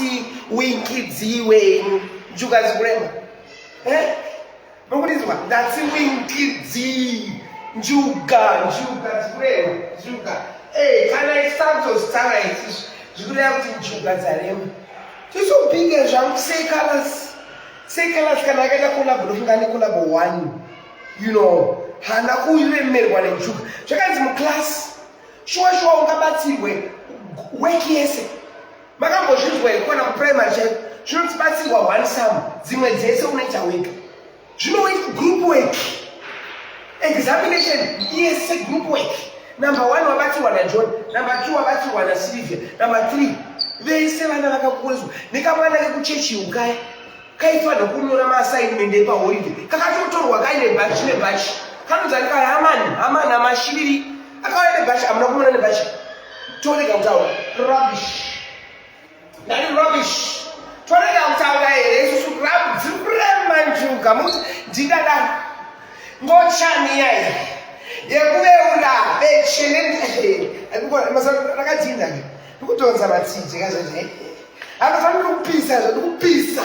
Ndati Winky D wenyu njuga dzikurema. Eh? Mukundinzwa? Ndati Winky D njuga njuga dzikurema njuga. Eh, kana isakutozitaura izvi zvikureva kuti njuga dzarema. Tizobinge zvangu sei colors. Sei colors kana akaita collab ndofunga ane collab one. You know, haana kuremerwa nenjuga. Zvakanzi muclass shuwa shuwa ungabatsirwe work yese makambozvinzwa here kuwana kuprimary chaiko zvinotibatsirwa one sum dzimwe dzese unoita wega zvinoitwa group work examination yese group work number one wabatsirwa najohn number two wabatsirwa nasilvia number three vese vana vakakuriswa nekamwana kekuchechi ukaya kaifanira kunyora maassignment epaholiday kakatotorwa kaine bhachi nebhachi kanonzi ani kaya hamani hamani amashiriri akauya nebhachi hamuna kumona nebhachi torega kutaura rubbish ndani rubbish torega kutaura here isusu dziri kurema njuga muti ndingadaro ngochani yai yekuveura beche rakadhinda ndikudhonza matsije kazvazve anofanira kupisa zvandikupisa.